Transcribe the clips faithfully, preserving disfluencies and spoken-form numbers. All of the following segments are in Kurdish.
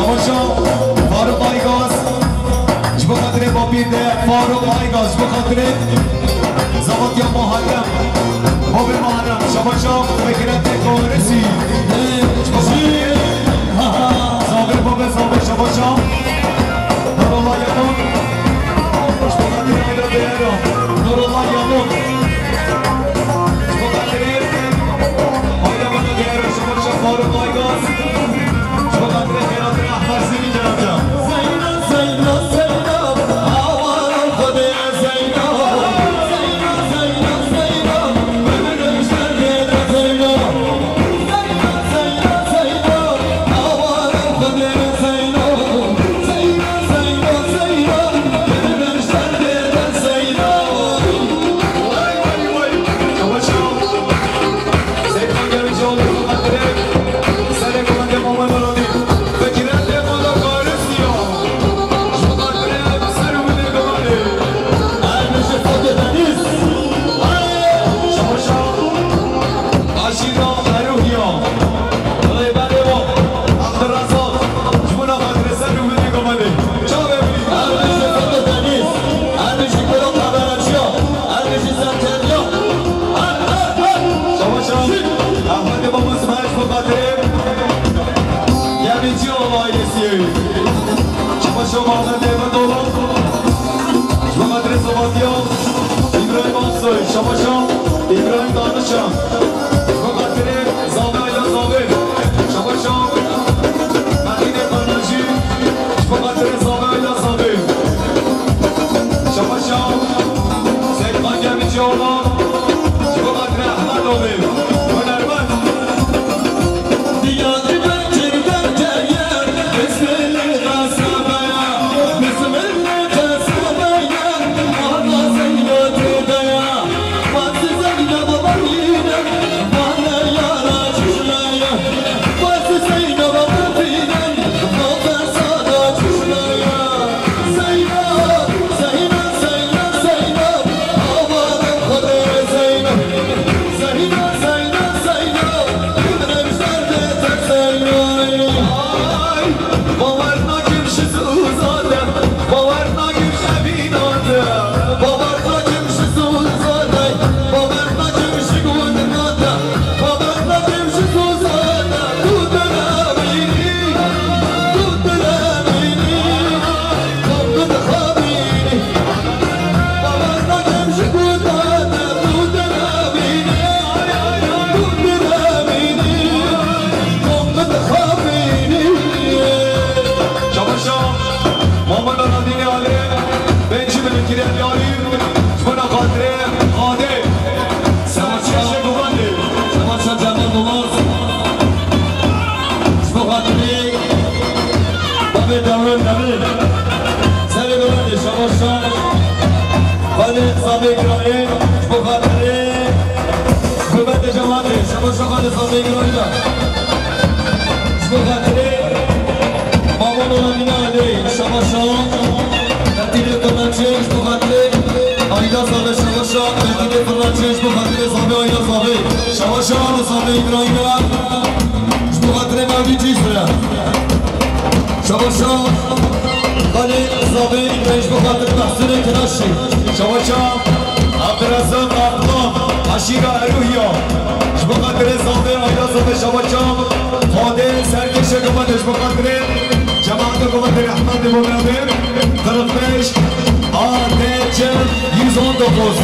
Şabaşa Faruk Aygaz, ji bo xatirê bapîr de Faruk Aygaz, ji bo xatirê Zavatya Muharrem, bavê Muharrem, şabaşa Fikretê Karisî, ji bo xatirê Zavê, bavê Zavê, şabaşa Nurullah Yalın, ji bo xatirê Ayda Değero, Nurullah Yalın. Ji bo xatirê Ayda Bana Değero, şabaşa Faruk Aygaz. Ji bo xatirê xêratirê Ehmed Zînî Keraca. Zeyno, Zeyno, Zeyno, awara Xwedê Zeyno. Zeyno, Zeyno, Zeyno, bibin ji derdê de Zeyno. Zeyno, Zeyno, Zeyno, awara Xwedê Zeyno. Zeyno, Zeyno, Zeyno, bibin ji derdê de Zeyno. Way, way, way. Şabaş, şabaş. Seyda Gevîcoğlu, Fikret, Serê Gulendê Momin Muradî, Fikret Lê Moda Karisiya, ji bo xatirê ser û binê Gumanê. Erdê ji Fatê Deniz. Şabaş, şabaş. Aşîra Ferûhiya, Rêberê Wan, Abdurrezzak, ji bo xatirê ser û binê Gumanê. Çavê wî. Erdê ji Fatê Deniz. Erdê ji Kuro Xebereçiya. Erdê ji Zekeriya. Şabaş, şabaş. Ehmedê Baba Smail ji bo xatirê Gemîciya ailesiyê. Şabaş, şabaş. Mehmet Êvin Dolan. Ji bo xatirê Zavatiya Îbrahîm Aksoy. Şabaş, şabaş. Îbrahîm Danişa. Ji bo xatirê Zavê Ayla Zavê. Şabaş, şabaş. Mehînê Qanacî. Ji bo xatirê Zavê Ayla Zavê. Şabaş, şabaş. Seyda Gevîcoğlu. Ji bo xatirê Ehmed Oğlu. Hunermend. Diyarbekir derkeye, Bismilli qesabeya, Bismilli qesabeya, Mala Zeyno têdeya. Wasi Zeyno baba yine, Mala yara çişmeye. Wasi Zeyno baba yine, Mala sada çişmeye. Zeyno, Zeyno, Zeyno, Zeyno, awara Xwedê Zeyno. Zeyno, Zeyno, Zeyno, bibin ji derdê de Zeyno. Ay, bawer nakim ji soza te, bawer nakim ji evîna te, bawer nakim ji soza te, bawer nakim ji gundina te, bawer nakim ji soza te. Tu dilemînî, tu dilemînî, tu dixemînî. Bawer nakim ji ku te tu dilemînî, tu dilemînî, tu dixemînî. Şabaşa, Muhammed Aladînê Alê, Bencî Milikî Relyarî, ji bo xatirê Xadê, Sebastian Şegubandê. Şabaşa Cemal Dolmaz. Ji bo xatirê Babê Dewran Demir. Serê Dewran de şabaşa. Xalê Sabê Giranê. Ji bo xatirê Hubetê Cematê. Şabaşa Xalê Sabê Giranê de. Ji bo xatirê Mamon Olamîna Alê. Şabaşa. Betîlê Fırnaçê. Ji bo xatirê Ayda Sabê. Şabaşa. Betîlê Fırnaçê. Ji bo xatirê Sabê Ayda Sabê. Şabaşa Sabê Giranê. Ji bo xatirê Mevlî Cîzre. Şabaşa Xalê Zabê, ji bo xatir Mehsûnê Kiraşî. Şabaşa Abdurrezzak Kaplan, Aşîra Eruhiya. Ji bo xatirê Zabê, Ayda Zabê, şabaşa Xadê Serkê Şegumandê, ji bo xatirê cemaetê Gumandê Rehmendê bo Mevê. Kırk beş A D C yüz on dokuz.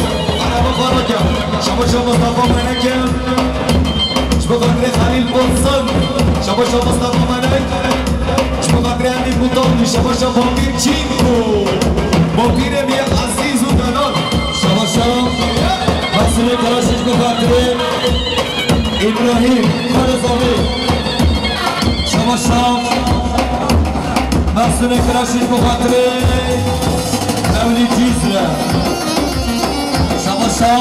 Araba Farake. Şabaşa Mustafa Meneke. Ji bo xatirê Xalîl Bosan, şabaşa Mustafa Melek. Ji bo xatirê Emîn Mutalî, şabaşa Bapîr Çînko. Bapîrê me ezîz û delal. Şabaşa Mehsûnê Karaşî, ji bo xatirê Îbrahîm Xalê Zavê. Şabaşa Mehsûnê Karaşî, ji bo xatirê Mewlî Cîzre. Şabaşa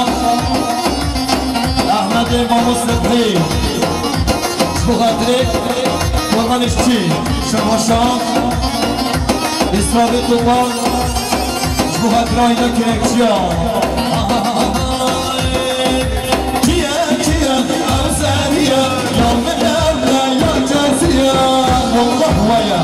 Ehmedê Mamo Sebhî, ji bo xatirê Kurmanê Şçî. Şabaşa Îsrabê Topal, ji bo xatirê Ayna Kêrekçiya. Kiye, kiye, ew seriye, ya min ew ne ya cesiye. Wallah waya.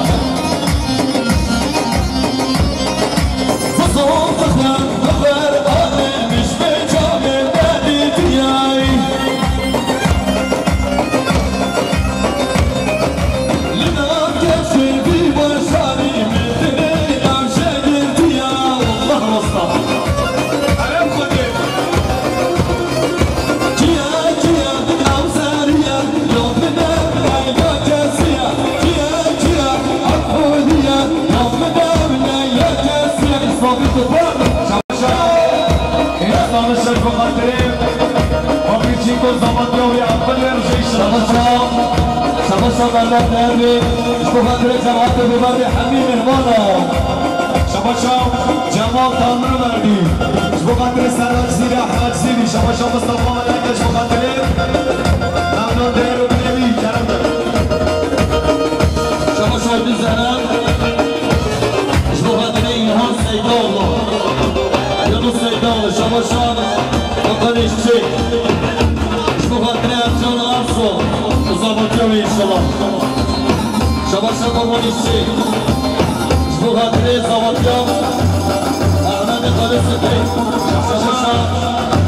Şabandan değerli, ji bo xatirê cemaatê Bêberdê hemî mihmana. Şabaşa Cemal Tanrıverdi. Ji bo xatirê Serdaç Zîrî, Ehmed Zîrî. Şabaşa Mustafa Meleke ji bo xatirê Mevla Değer û Bilêlî, kerem de. Şabaşa Abdülselam. Ji bo xatirê İlhan Seydoğlu. Yunus Seydoğlu, Şabaşa Hakan İşçi. Ji bo xatirê Ercan Arso, zavatya wî inşallah. Şabaşa Hakan İşçi. Ji bo xatirê zavatya Ehmedê Xalid Sipî. Şabaşa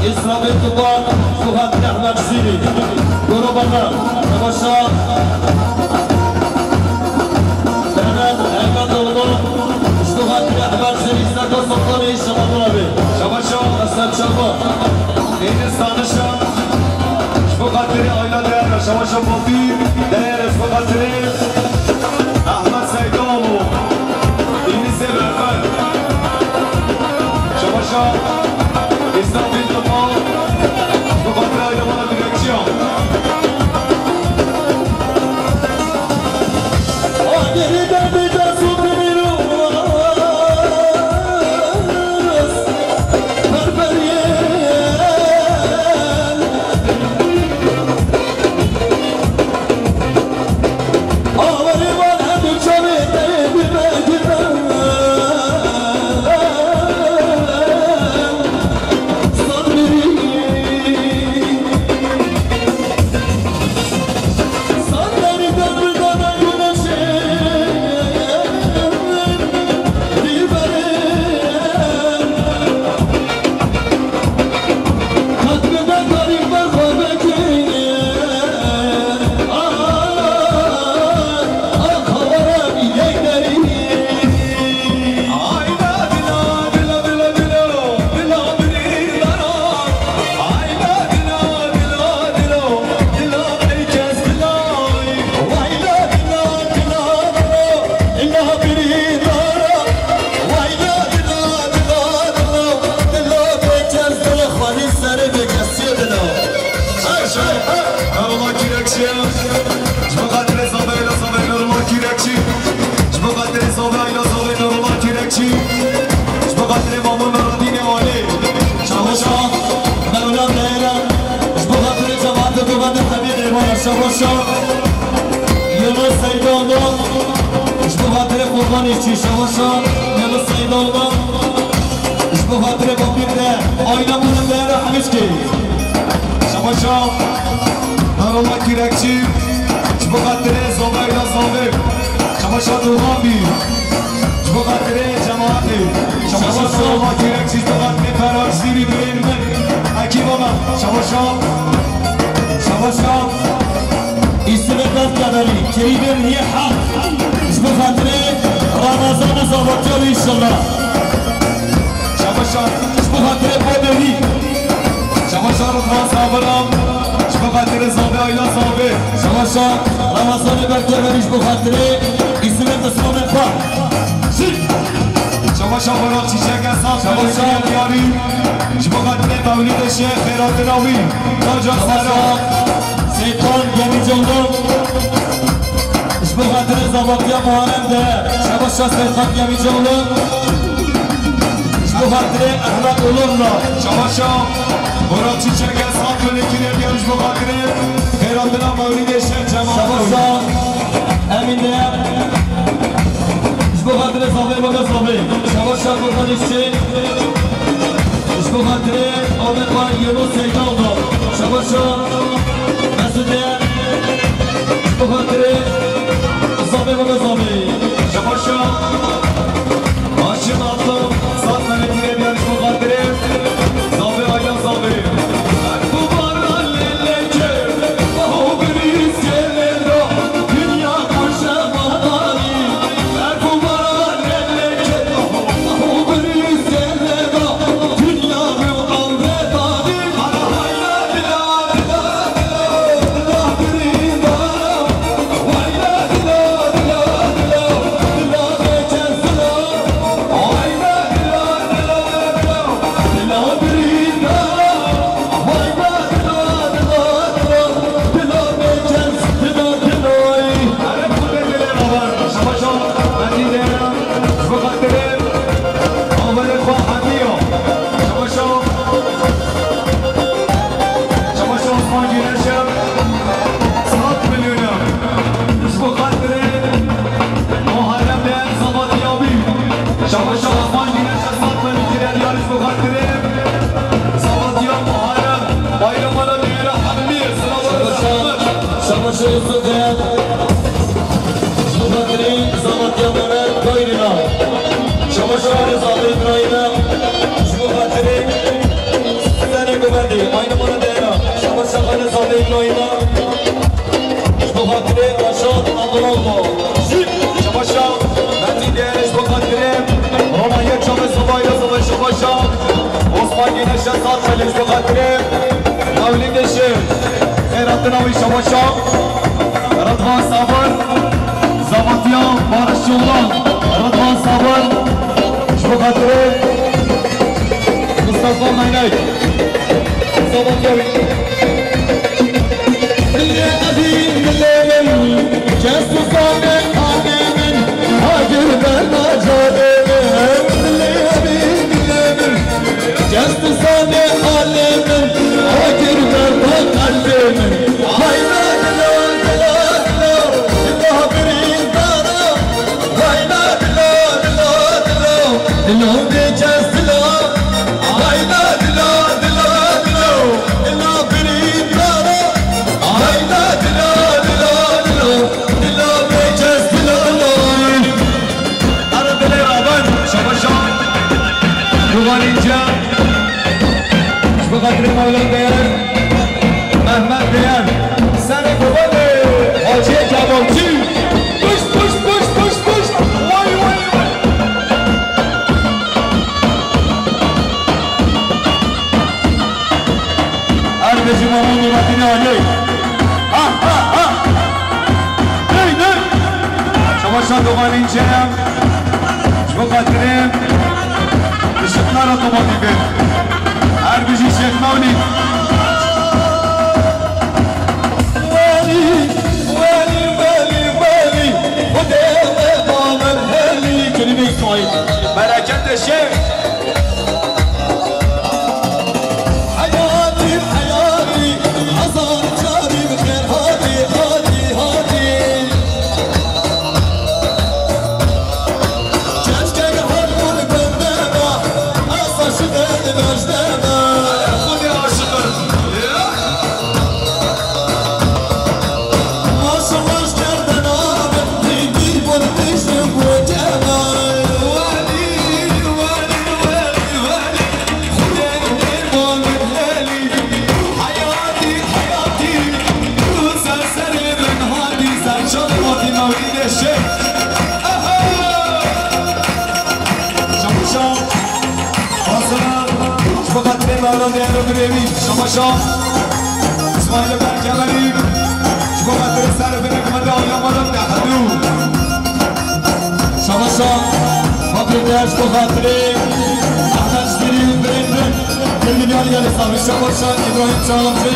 İsrafil Tuban. Ji bo xatirê Ehmed Zîrî. Goro Bana. Şabaşa Mehmet Erkan Doğulu. Ji bo xatirê Ehmed Zîrî, Seko Sultanê, inşallah bira bê. Şabaşa Hasan Çapa. Deniz Tanışa. Ji bo xatirê Ayla Değer, Şabaşa Fatî Değer, ji bo xatirê Ahmet Seydoğlu. Deniz Zeberfen. Şabaşa İslam bin Topal. Ji bo xatirê Ayla Bana Dilekçiya. Merhaba Kirekçi. Ji bo xatirê Zavê Ayla Zavê Merhaba Kirekçi. Ji bo xatirê Zavê Ayla Zavê Merhaba Kirekçi. Ji bo xatirê Mamo Meradînê Alê. Şabaşa Mewla Değer. Ji bo xatirê cemaatê Dubendê Hemî Qêrmana. Şabaşa Yunus Seydoğlu. Ji bo xatirê Furkan İşçi. Şabaşa Yunus Seydoğlu. Ji bo xatirê Bapîr de, Ayna Muhim de, Hemîşkê. Şabaşa Merhaba Kirekçi. Ji bo xatirê Zavê Ayla Zavê. Şabaşa Dulhan bî. Ji bo xatirê cemaatê. Şabaşa Merhaba Kirekçi. Ji bo xatirê Ferhat Zîrî birên min. Ekîba me. Şabaşa. Şabaşa. Îsmê Berkeverî, kerîmê min yê heq. Ji bo xatirê Ramazan û zavatiyê wî inşallah. Şabaşa, ji bo xatirê Boderî. Şabaşa Rıdvan Sabira. Ji bo xatirê Zavê Ayla Zavê. Şabaşa Ramazanê Berkeverî ji bo xatirê Îsmê Qismamê xwe. Şabaşa Burak Çiçek Esat, Şabaşa Diyarî. Ji bo xatirê Mewlîdê Şêx Xêratina wî. Taca Sera. Seytan Gemîcoğlu. Ji bo xatirê zavatiya Muharrem de. Şabaşa Seytan Gemîcoğlu. Ji bo xatirê Ehmed Ulurla. Şabaşa Burak Çiçek Esat, Melekî Lebiyan, ji bo xatirê Xêratina Mewlîdê Şêx Cemal. Şabaşa Emîn Değer. Ji bo xatirê Zavê Mehmet Zavê. Şabaşa Furkan İşçi. Ji bo xatirê Ahmet Bay Yunus Seydoğlu. Şabaşa Mesut Değer. Ji bo xatirê Zavê Mehmet Zavê. Şabaşa Haşim Aslan. Sat Melekî Lebiyan, ji bo xatirê Zavê Ayla Zavê. Ji bo xatirê zavetiya me re gayrîna. Şabaş Xalê Zavê Îbrahîm e. Ji bo xatirê Senê Govendê, ayna me re deyra. Şabaş Xalê Zavê Îbrahîm e. Ji bo xatirê Reşad Abdullah. Şabaş Metî Değer, ji bo xatirê Ronaya Çavê Zobay, Zobay, şabaş. Osman Güneş, Esat Xelîl, ji bo xatirê Mewlîdê Şêr. Xêratina wî, şabaş. Rıdvan Sabır, zavetiya Barış Çolak. Rıdvan Sabır, ji bo xatirê Mustafa Meynek. Zavetiya wî. Milê evî milê min, kes tu zane anê min, agir berna canê min. Milê evî milê min, kes tu zane anê min, agir berna qelbê min. Hayna dila dila dila, dila birîndara. Hayna dila dila dila, dila bê kes dila. Hayna dila dila dila, dila birîndara. Hayna dila dila dila, dila bê kes dila. Ara dilê raban, şabaşa. Duvan ince. Ji bo xatirê Mewla Değer, Mehmet Değer, Senê Govendê, Haciyê Kebabçî. Pişt, pişt, pişt, pişt, pişt. Way, way, way. Her bijî Mamo Nurettinê Alê. Ha, ha, ha. Ney, ney. Şabaşa Duvan ince. Ji bo xatirê Işıklar Otomotivê. Her bijî Şêx Mewlîd. Welî, welî, welî, welî. Xwedê we ba min helî. Kelîmê Îsmaîl. Bereketê Şêx. Heyatî, heyatî, hezar carî bi xêr hatî, hatî, hatî. Keşke hat bûn bende me, ez aşiqê li bejde me. Xwedê aşiq im. Maşallah ji kerdena min, dî bûn tiştin ku keme. Welî, welî, welî, welî. Xwedê nêrba min helî. Heyatî, heyatî, tu ser serê min hatî, ser çavê hatî mewlîdê şêx. Aha! Şabaşa, Hasan, ji bo xatirê Mewla Değer û birê wî, şabaşa. İsmaîl Berkemerî, ji bo xatirê ser binek me de oya me de tehedû. Şabaşa, Fatih Değer, ji bo xatirê Ahmet Şirî û birên din, Kirmînyan gelî sabî, şabaşa, İbrahîm Çalımcı.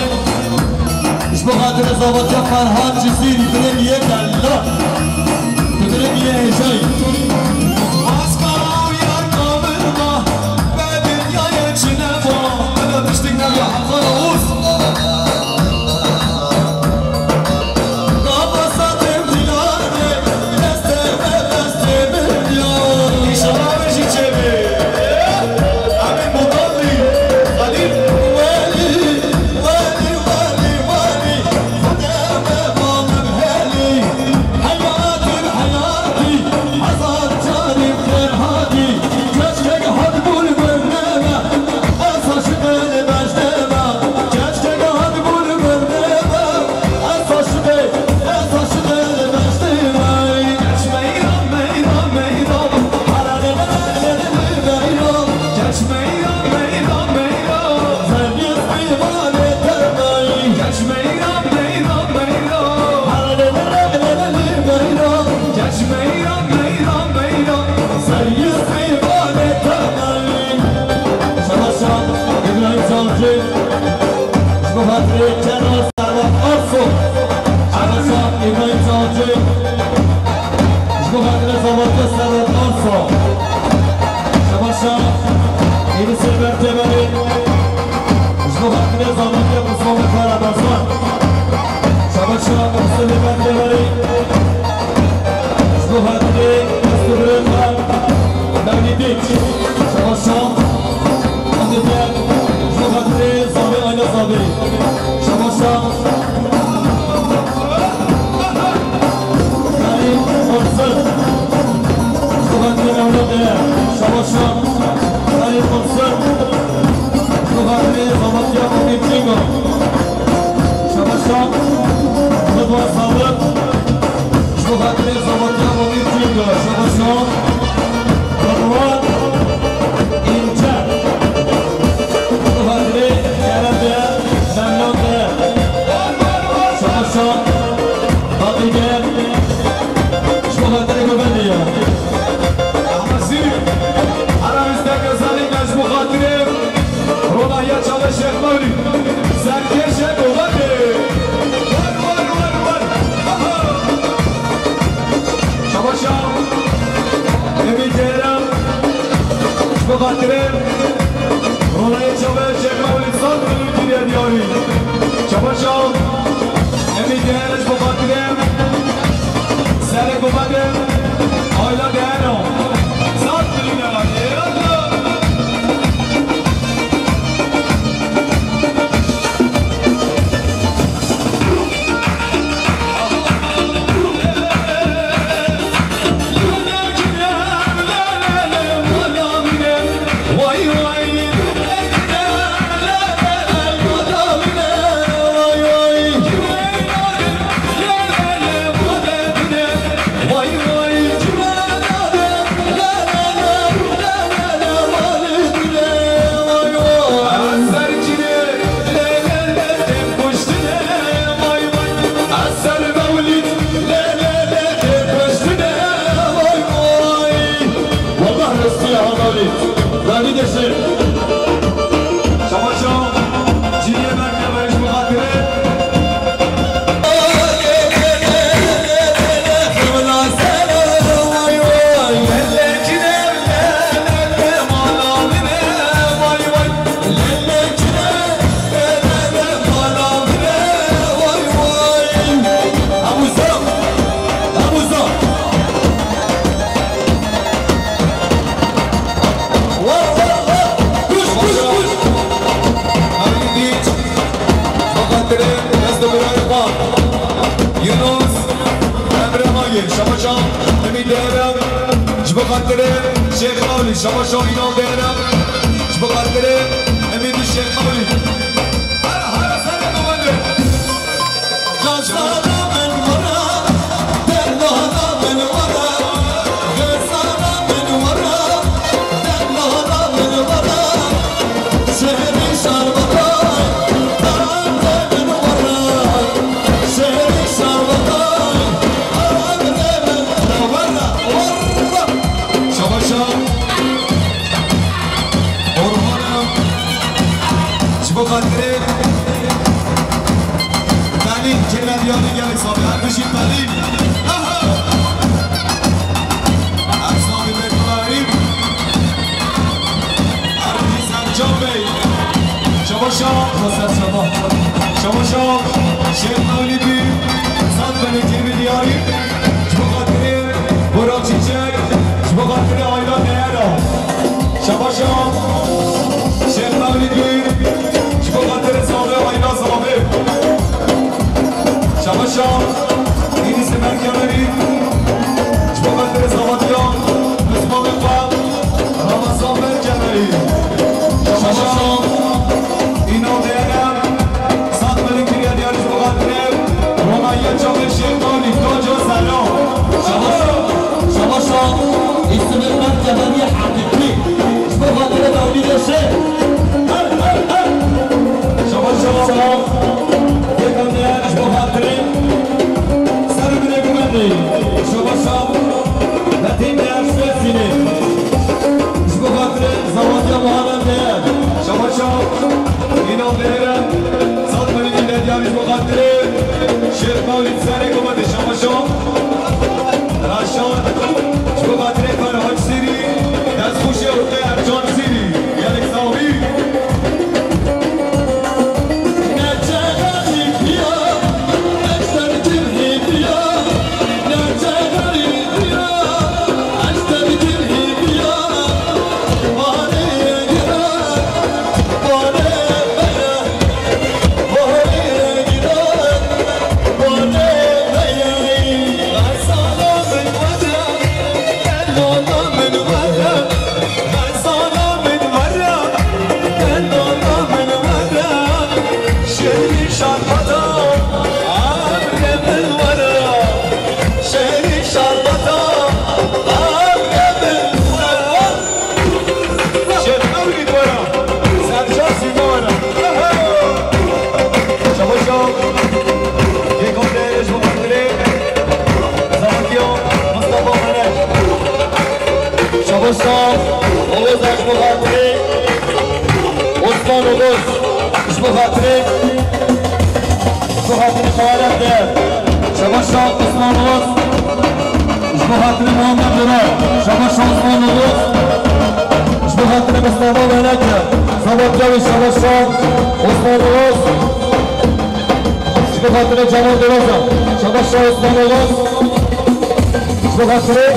Ji bo xatirê zavetiya Ferhan Cizîrî, birê yê delal. Bi birê yê hêjayî. Maskara û yar kamil ma, be dinyayê çi neba, be de tiştik neba, Hakan Oğuz. Gava satê dilarê, destê me, destê me ya. İnşallah be jî çêbê. Emin Mutallî, Xalîl. Welî, welî, welî, welî. Xwedê me ba min helî. Heyatî, heyatî, hezar carî bi xêr hatî. Keşkek hat bûn berneme, ez aşiqê li bejde me. Keşkek hat bûn berneme, ez aşiqê, ez aşiqê li bejde me. Keç meyran, meyran, meyran. Ara lê lê lê lê lê meyran. Keç meyran, meyran, meyran. Zerrî spî vanê te me. Keç meyran, meyran, meyran. Ara lê lê lê lê lê meyran. Keç meyran, meyran, meyran. Zerrî spî vanê te me. Şabaşa, İbrahîm Çalımcı. Ji bo xatirê Kenan Serhat Arso. Şabaşa, İbrahîm Çalımcı. Ji bo xatirê zavetiya Serhat Arso. Şabaşa, Êlîsê Berteverî. Ji bo xatirê zavetiya Mustafa Karabasan. Şabaşa, Êlîsê Berteverî. Ji bo xatirê dest û birê me Mewlîdê. Şabaşa, Fatih Değer. Ji bo xatirê zavê, aîla zavê. Şabaşa. Xatirê Ronayê Çavê Şêx Mewlid sed milî kiriye diyarî. Çabaşa Emî Dêr ji bo xatirê Serê Gomedê Ayla Dêr a. Sed milî diyarî. Wallah rastî ya Mewlid. Danî deşê. Çabaşa, cîniyê berkeve ji bo xatirê. Mewlîdî, ji bo xatirê dest û birayê xwe Yunus Emre Magir, şabaşa Emî Dêr a, ji bo xatirê Şêx Mewlîd, şabaşa Înal Dêr a, ji bo xatirê Emî Şêx Mewlîd. Hera, hera, serê Gomedê. Şabaşa Orhan'ım, ji bo xatirê Pelîn, kêne diyarî gelek sabî, her bijî Pelîn. Aha! Her sabî bê Pelîn. Her bijî Sercan Bey. Şabaşa, Şabaşa, Şabaşa, Şêx Mewlidî, Sat Belê kêne diyarî, ji bo xatirê Burak Çiçek, ji bo xatirê Ayla Değer a. Şabaşa Şêx Mewlidî, ji bo xatirê Zavê Ayla Zavê. Şabaşa Înîsê Berkemerî, ji bo xatirê Zavatiya Mismalê xwe Ramazan Berkemerî. Şabaşa Înal Değer. Sat milî kiriye diyar ji bo xatirê Ronayê Çavê Şêx Mewlîd, Taca Serra. Şabaşa, şabaşa, îsmê Mehmet Kebabî heqîqî. Ji bo xatirê Mewlîdê Şêx. Her, her, her. Şabaşa, yekam diyar ji bo xatirê Serê Binê Gumendê. Şabaşa, Metin Diyar Şêxînê. Ji bo xatirê Zawatiya Muharrem Diyar. Şabaşa, Înal Dêr. Sat milî kiriye diyar ji bo xatirê Şêx Mewlîd Serê Gumendê. Şabaşa. Raşan, ji bo xatirê Ferhat Sîrî, destxweşê Ruqê Ercan Sîrî, gelek sax bî. Şêx Mewlîd were. Sercan Sîma were. Şabaşa. Yekam diyar ji bo xatirê Zawakiya Mustafa Mehmet. Şabaşa. Oğuz ji bo xatirê Osman Oğuz. Ji bo xatirê Ji bo xatirê Muharrem Dêr. Şabaşa Osman Oğuz. Ji bo xatirê Muhammed Duran. Şabaşa Osman Oğuz. Ji bo xatirê Mustafa Melek, Zabatya wî, şabaş şa Osman Oğuz. Ji bo xatirê Cemal Duraza, şabaş şa Osman Oğuz. Ji bo xatirê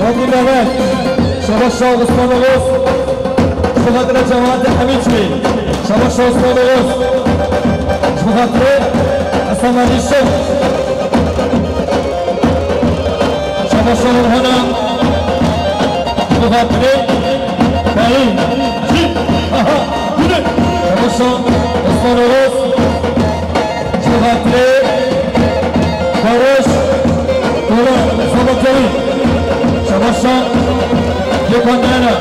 Rabî Melek, şabaş şa Osman Oğuz. Ji bo xatirê cemaetê Hemîd Bey, şabaş şa Osman Oğuz. Ji bo xatirê Hasan Elî Şex. Şabaş Orhana. Ji bo xatirê Beyî. Aha. Şabaş Osman Oğuz. Ji bo xatirê Barış Dolan. Zabatya wî. Şabaş Gökhan Dayana.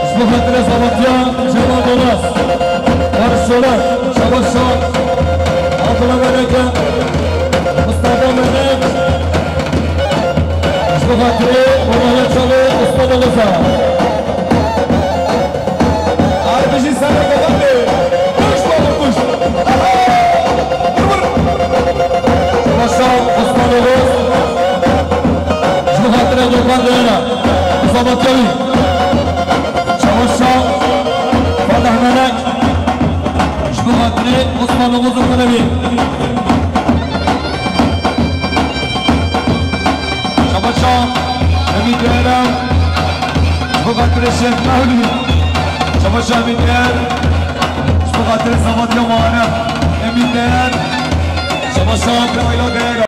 Ji bo xatirê Zabatya Cemal Dolan. Barış Dolan. Şabaş şa Abdullah Meleke, Mustafa Melek, ji bo xatirê Oraya Çalı, Osman Oğuz'a. Ar bijî sereke bende. Kuş baba kuş. Aha! Vur vur. Şabaş şa Osman Oğuz. Ji bo xatirê Gökhan Dayana. Zabatya wî. Şabaş şa Fatih Melek. Ji bo xatirê Osman Oğuz û Kurevî. Şabaş şa Emîn Değer. Ji bo xatirê Şêx Mevlî. Şabaş şa Emîn Değer. Ji bo xatirê Zabatya Muharrem. Emîn Değer. Şabaş şa Abdullah Değer.